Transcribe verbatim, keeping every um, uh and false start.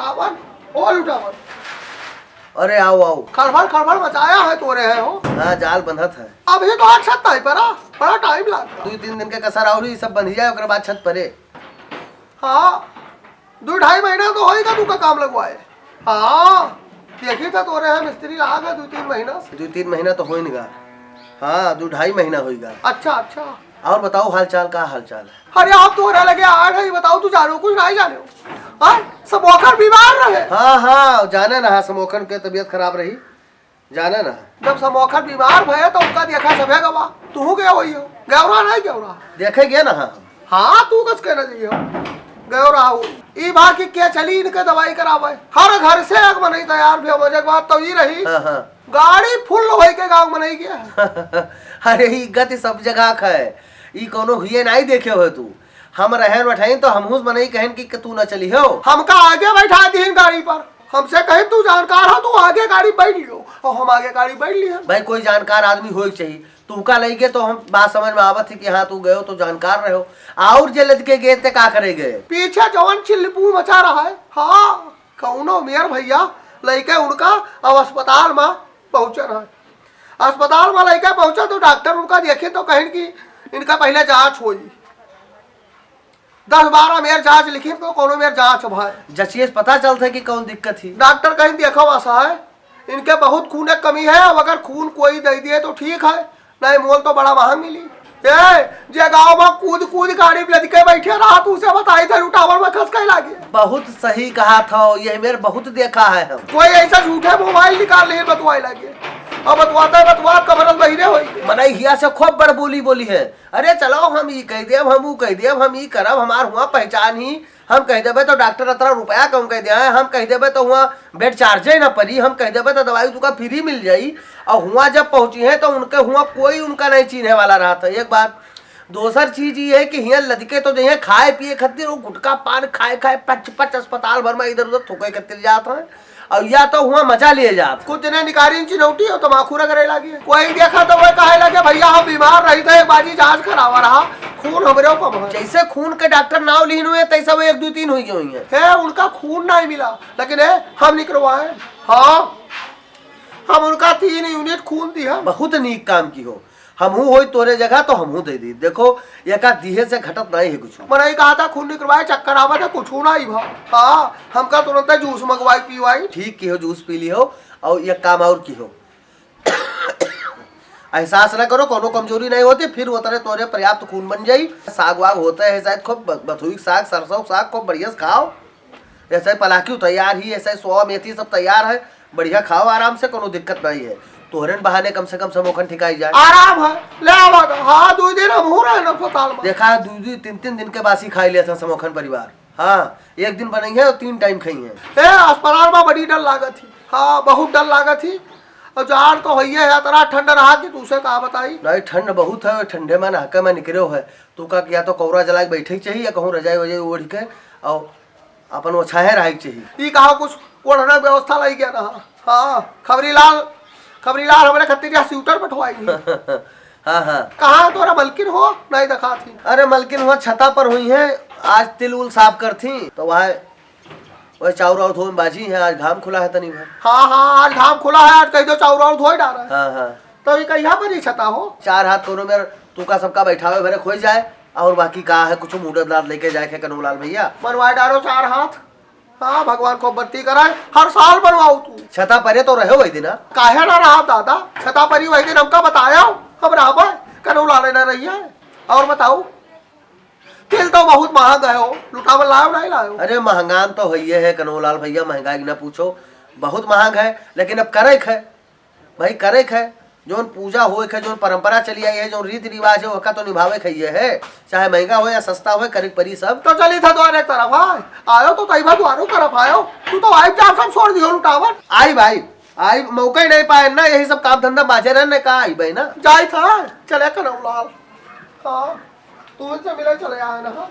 लुटावन, ओ लुटावन। अरे आओ, आओ। खड़बड़, खड़बड़ मचाया है तोरे है हो। हाँ, जाल बंधत है। अभी तो आज छत नहीं परा, बड़ा टाइम लागत। दुइ तीन दिन के कसर और ई सब बंध जाए, ओकरे बाद छत परे। हाँ, दुइ ढाई महीना तो होइगा तू का काम लगवाए। हाँ, देखी था तोरे है मिस्त्री लाग है दुइ तीन महीना से। दुइ तीन महीना तो होइन गा। हाँ, दुइ ढाई महीना होइगा। अच्छा, अच्छा। और बताओ हाल चाल, का हाल चाल है? अरे, आप तोहरे लगे आ गई, बताओ, तू जानो कुछ नहीं जाने हो? हाँ? समोखन बीमार रहे। हाँ, हाँ, जाने ना, समोखन के तबीयत खराब रही, जाने ना। जब समोखन बीमार भये तो उनका देखा सभे गवा, तू गए होई हो, गौरा नहीं गौरा? देखे गए ना, हाँ। हाँ, तू कस के ना जइयो, गौरा हो। ई बार की क्या चली इनके दवाई करावे, हर घर से एक मनई तैयार भी हो, एक बात तो ई रही। हाँ, हाँ। गाड़ी फुल होई के गाँव मनई गया। अरे, ई गति सब जगह क है, ई कौनो हुए नाई देखे हो तू। हम रहन बैठाइन तो हमहूँ मनई कहन कि तू न चली हो। हमका आगे बैठा दीहिन गाड़ी पर, हमसे कहिन तू जानकार हो, तू आगे गाड़ी बैठ लियो, और हम आगे गाड़ी बैठ लिहन। भाई, कोई जानकार आदमी होए के चाहिए। तुमका लइके तो हम बात समझ में आवत है कि हाँ, तू गयो तो जानकार रहो। और जे लदके गए ते का करे गए? पीछे जवन चिल्लपू मचा रहा है। हाँ, कौनो मेर भैया लइके उनका अब अस्पताल में पहुँचन है। अस्पताल में लइके पहुँचा तो डॉक्टर उनका देखे तो कहिन कि इनका पहले जांच होई। दस बारह मेर जांच लिखी तो कौनो मेर जांच भाई। जचिए से पता चलता है कि कौन दिक्कत ही। डॉक्टर कहिन देखो ऐसा है, इनके बहुत खून की कमी है, अब अगर खून कोई दे दिए तो ठीक है, नहीं मोल तो बड़ा महंग मिली। ए, जे गाँव में कूद कूद गाड़ी में लदके बैठे रहा, तू से बताई था लुटावन में खस कहे लागे। बहुत सही कहा था, ये मेर बहुत देखा है हम। कोई ऐसा झूठे मोबाइल निकाल ले बतवाए लागे, अब बतवाता है, बतवात कमरस बहिरे होई। मनई हिया से खूब बड़ बोली बोली है, अरे चलो हम ई कह देब, हम ऊ कह देब, हम ई करब, हमार हुआ पहचान ही, हम कह देबे तो डॉक्टर अतरा रुपया कम कह दिया है, हम कह देबे तो हुआ बेड चार्जे ना पड़ी, हम कह देबे तो दवाई तुका फ्री मिल जाई। और हुआ जब पहुँची है तो उनके हुआ कोई उनका नहीं चीन्हे वाला रहा था, एक बात। दोसर चीज ये है कि हियाँ लदके तो जइहे खाए पिए खातिर, वो गुटखा पान खाए खाए पच पच अस्पताल भर में इधर उधर थूके खातिर जात हैं, और या तो हुआ मजा लिए जात। कुछ जने निकारिन चिनौटी और तमाकू रगड़े लागे। कोई देखा तो वह कहे लगे, "भैया हम बीमार रही थे, एक बाजी जांच करावा रहा, खून हमरे कम है।" जैसे खून के डॉक्टर नाव लीन हुए, तैसे वो एक दो तीन हुई गई है। है, उनका खून नहीं मिला, लेकिन है, हम निकलवाए। हाँ, हम उनका तीन यूनिट खून दिया। बहुत नीक काम की हो। हमहू होई तोरे जगह तो हमहू दे दी। देखो, एका दिहे से घटत नहीं है कुछ। मनई कहा था खून निकलवाए, चक्कर आवत है, कुछ ना ही भा। हाँ, हमका तुरंत जूस मंगवाई पीवाई। ठीक की हो, जूस पी ली हो। और एक काम और की हो, एहसास ना करो, कोनो कमजोरी नहीं होती, फिर वो तरह तोरे पर्याप्त खून बन जाई। साग वाग होता है शायद, खूब ब-, बथुई के साग, सरसों के साग खूब बढ़िया से खाओ। जैसे पलाकियो तैयार ही, ऐसे सोवा मेथी सब तैयार है, बढ़िया खाओ आराम से, कोनो दिक्कत नहीं है। तोहरे न बहाने कम से कम समोखन ठिकाई जाए। आराम है, ले आवा तो। हाँ, दो दिन हम हो रहे हैं अस्पताल में। देखा, दो दो तीन तीन दिन के बासी खाई लेत हैं समोखन परिवार। हाँ, एक दिन बनई है और तीन टाइम खाई है। ए, अस्पताल में बड़ी डर लागत ही। हाँ, बहुत डर लागत ही। और जाड़ तो होइए है, इतना ठंड रहा कि तुसे का बताई। नहीं, ठंड बहुत है, ठंडे में नहाके में निकरे हो है। तू का किया तो कौरा जला के बैठे ही चाहिए, या कहूँ रजाई वजाई ओढ़ के और अपन ओछाहे रहे के चाहिए। ई कहा कुछ ओढ़ना व्यवस्था लाई गया ना। हाँ, खबरीलाल, खबरीलाल हमरे खातिर या स्वेटर पठवाई। हाँ, हाँ। कहाँ तोरा मलकिन हो? नहीं दिखात ही। अरे मलकिन हुआ छता पर हुई है, आज तिल उल साफ कर थी, तो वह, वह चाउर और धोए में बाजी है, आज घाम खुला है तनी भर। हाँ, हाँ, आज घाम खुला है, आज कह दो चाउर और धोए डाला है। हाँ, हाँ। तो ये कहिया पर ही छता हो? चार हाथ कोनो मेर तू का सबका बैठावे भरे खोई जाए, और बाकी का है कुछ मूडे बलात लेके जाए के कनूलाल भैया। बनवाए डालो चार हाथ। हाँ, भगवान को बत्ती कराए, हर साल बनवाओ तू। छता परे तो रहे वही दिन, हाँ? काहे ना रहा दादा, छता परी वही दिन हमका बताया, हम रहबे, कनऊ लाले ना रही है। और बताओ, तिल तो बहुत महंग है हो, लुटावल लायो नहीं लायो? अरे महंगान तो है ये है कनऊ लाल भैया, महंगाई ना पूछो, बहुत महंग है, लेकिन अब करे है। भाई, करे के है, जौन पूजा होए के, जौन परंपरा चली आई है, जौन रीति रिवाज है, ओका तो निभावे के ही है, चाहे महंगा हो या सस्ता हो, करे के परी सब। तो चली था द्वारे तरफ, हाँ, आयो तो तई भा द्वारो तरफ आयो, तू तो आई चार सब छोड़ दियो लुटावन। आई भाई, आई मौका ही नहीं पाए ना, यही सब काम धंधा बाजे रहने का आई भाई ना। जाई था, चले कनऊ लाल। हाँ, तू इनसे मिले चले आए ना, हाँ।